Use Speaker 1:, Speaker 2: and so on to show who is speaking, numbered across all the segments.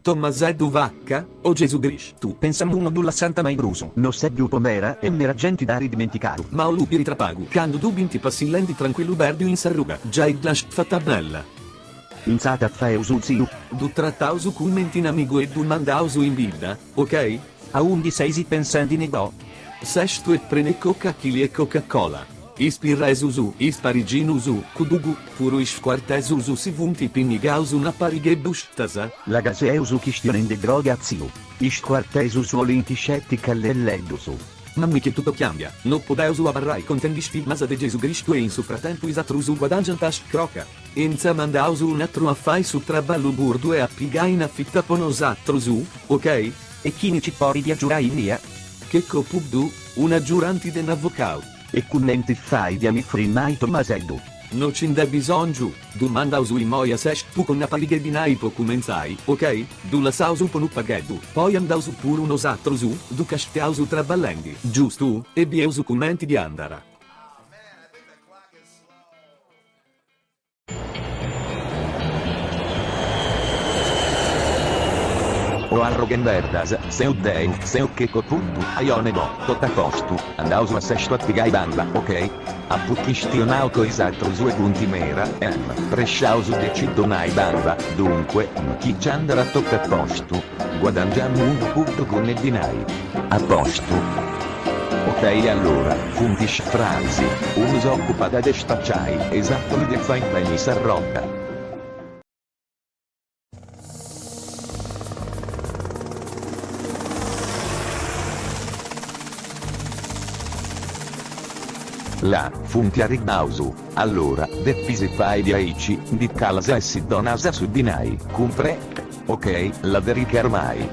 Speaker 1: Tommaseddu Vacca, O Gesù Gristu.
Speaker 2: Pensamu no ddu lassant mai prus.
Speaker 3: No sebbiu po mera e mera genti dd'ari dimenticau.
Speaker 1: Ma 'ollu biri tra pagu, candu ddu binti passillendi tranquillu berdiu in s'arruga, giai dd'as fata bella.
Speaker 3: Intzat faeus u ziu.
Speaker 1: Ddu trataus cumenti un'amigu e ddu mandaus in bidda, ok?
Speaker 2: Aundi seisi pensendi Nigò?
Speaker 1: Sestu est pren'e coca chili e coca cola. Is pirresus, is pariginus, cudugu, puru is scuartesus si funt pinnigaus una parigh'e bustas.
Speaker 3: Laga seus chistionendi droga tziu. Is scuartesus olint sceti callelleddus.
Speaker 1: Mammi che tutto cambia, no podeus abarrai contendi is filmas de Gesu Gristu e in su fratempu is atrus guadangiant a scroca. Intzà mandaus un'atru a fai su traballu burdu e a pigai in afitta po nosatrus, ok?
Speaker 2: E chini ci poridi agiurai innia?
Speaker 1: Checco Puddu, un'agiuranti de n'avocau.
Speaker 3: E cumenti faidi a mi frimmai Tommaseddu?
Speaker 1: No ci nd'est bisongiu, ddu mandaus immoi a Sestu cun na parigh'e dinai po cumentzai, ok? Ddu lassaus po nu pagheddu, poi andaus puru nosatrus, ddu castiaus traballendi, giustu? E bieus cumenti ddi andara.
Speaker 4: O arroghenderdas, seu deu, seu Checco Puddu, ajò Negò, tott'a postu, andaus a Sestu a pigai bamba, ok? Apu chistionau co is atrus e funti mera, ehm, prexaus de ci donai bamba, dunque, chi ci andara tott'a postu, guadangiamu unu puddu cun e dinai. A postu. Ok allora, funti sfrasi, unu s'occupada de spacciai e is atrus de fai beni s'arroba. Là, funti arribbaus. Allora, depis fai diaici, ndi calas e si donas su dinai, cumprè? Ok, la verica ormai.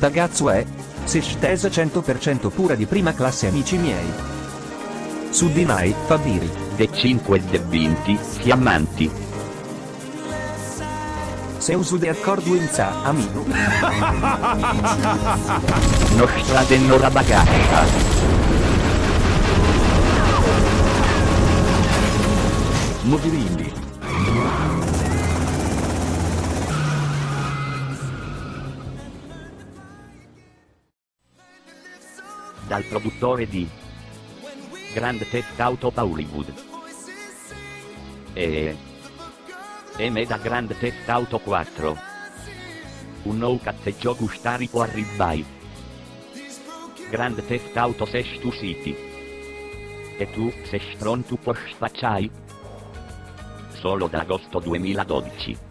Speaker 2: Tagazzu è Sestesa 100% pura di prima classe amici miei. Su dinai, fa biri.
Speaker 5: De cincu e de binti, fiammanti.
Speaker 2: Seusu de accordu intzà, amigu.
Speaker 5: Nostra Sennora Bagascia.
Speaker 1: Movirindi.
Speaker 5: Dal produttore di Grand Theft Auto Hollywood e e meda Grand Theft Auto 4. Un nou catz'e giogu stari po arribbai. Grand Theft Auto Sestu City. E tu, ses prontu po spacciai? Solo da agosto 2012.